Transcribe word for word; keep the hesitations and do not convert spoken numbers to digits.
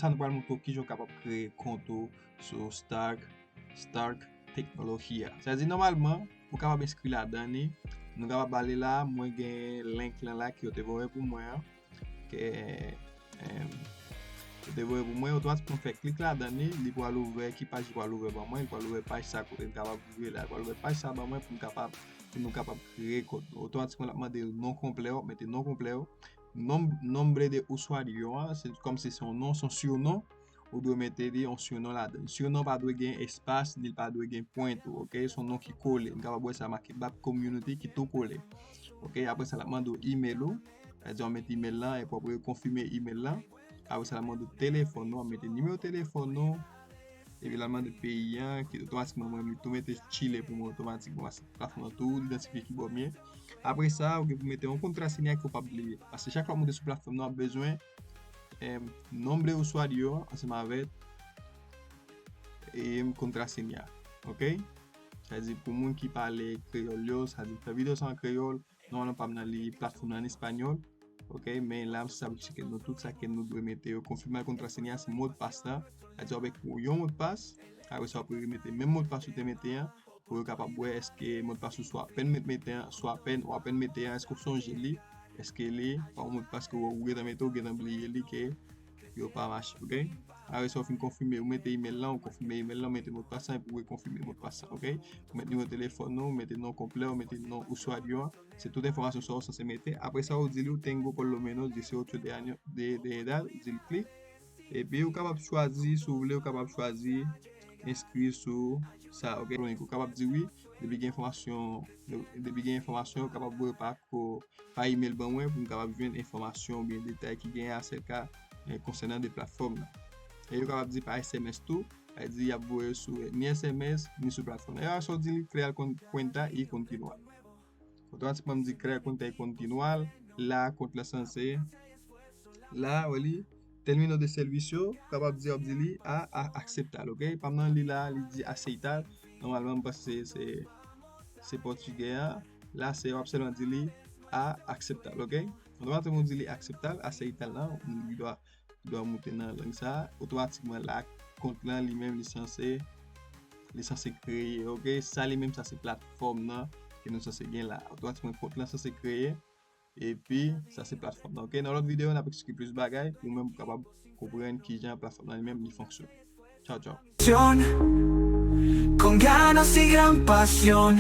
Nou pral montre w kijan w kapab kreye kont ou sou Stark, Stark Technologia. Sa di nòmalman, ou kapab enskri ladan li. Nou kapab ale la, mwen gen link lan la ki yo te voye pou mwen an. Ke, em, yo te voye pou mwen, otomatikman fè klik ladan li, li pral ouvè, ki paj li pral ouvè ban mwen, li pral ouvè paj sa kote m kapab ouvè la, li pral ouvè paj sa ban mwen pou m kapab, pou nou kapab kreye kont nou. Otomatikman, l ap mande non konplè w, mete non konplè w. Nom-, nombre de usuario an, se kòmsi se yon non, se yon surnom, ou dwe mete li yon surnom ladan. Surnom pa dwe gen espas, ni l pa dwe gen pwen tou, ok? Se yon non ki kole. Nou kapab wè sa make Bap Community ki tou kole. Ok, apre sa, l ap mande w email ou. Sa di w mete email lan, epi w ap rekonfime email lan. Apre sa, l ap mande w telefòn ou, w ap mete nimewo telefòn ou. Epi l ap mande w peyi an, ki otomatikman mwen tou mete Chile pou mwen otomatikman, paske platfòm lan tou idantifye ki bò m ye. Apre sa, ou gen pou mete yon kontrasinya ke w p ap bliye. Paske chak fwa w monte sou platfòm nan, w ap bezwen, em, nombre usuario an ansanm avèk, em, kontrasinya. Ok? Sa di pou moun ki pale kreyòl yo, sa di fè videyo sa an kreyòl, nòmalman pa m nan li platfòm nan an espanyòl. Ok, men la m sa pou tcheke nou tout sa ke nou dwe mete yo. Konfime kontrasinya se modpas la. Sa di w avèk yon modpas, apre sa w ap remete menm modpas ou te mete an, pou yo kapab wè èske modpas ou swa apèn met mete an, swa apèn, ou apèn mete an, èske w sonje li, èske li pa yon modpas ke ou gentan mete, ou gentan bliye li, ke yo pa mache, ok? Apre sa, ou fin konfime, ou mete email lan, ou konfime email lan, ou mete modpas lan, epi ou rekonfime modpas lan, ok? Ou mete nimewo telefòn ou, ou mete non konplè, ou mete non usuario an, se tout enfòmasyon sa ou sanse mete. Apre sa, ou di li ou tengo por lo menos dieciocho de año de, de edad, ou di l klik. Epi ou kapab chwazi, si w vle, ou kapab chwazi enskri sou sa, ok? Ou kapab di wi, depi gen enfòmasyon, depi gen enfòmasyon, ou kapab voye pa ko-, pa email ban mwen pou m kapab jwenn enfòmasyon oubyen detay ki genyen asèka, eh, konsènan de platfòm nan. E yo kapab di pa S M S tou, sa vle di y ap voye sou, eh, ni S M S, ni sou platfòm nan. E sa w di li crear con-, cuenta y continuar. Otomatikman m di crear cuenta y continuar. La, kont la sanse. La, wè li, término de servicio, kapab di, w ap di li a, a, aceptar, ok? Pa m nan li la, li di aceitar. Nòmalman, m panse se, se, se pòtigè a. La, se, w ap sèlman di li a, aceptar, ok? Otomatikman, ou di li aceptar, aceitar la, li dwa, li dwa moute nan lang sa. Otomatikman, la, kont lan, li menm, li sanse, li sanse kreye, ok? Sa, li menm, sa, se platfòm nan ke nou sanse gen la. Otomatikman, kont lan sanse kreye. Epi, sa se platfòm nan. Ok, nan lòt videyo, n ap eksplike plis bagay pou ou menm ou kapab konprann kijan platfòm nan li menm li fonksyone. Tchaw, tchaw. Con ganas y gran pasión.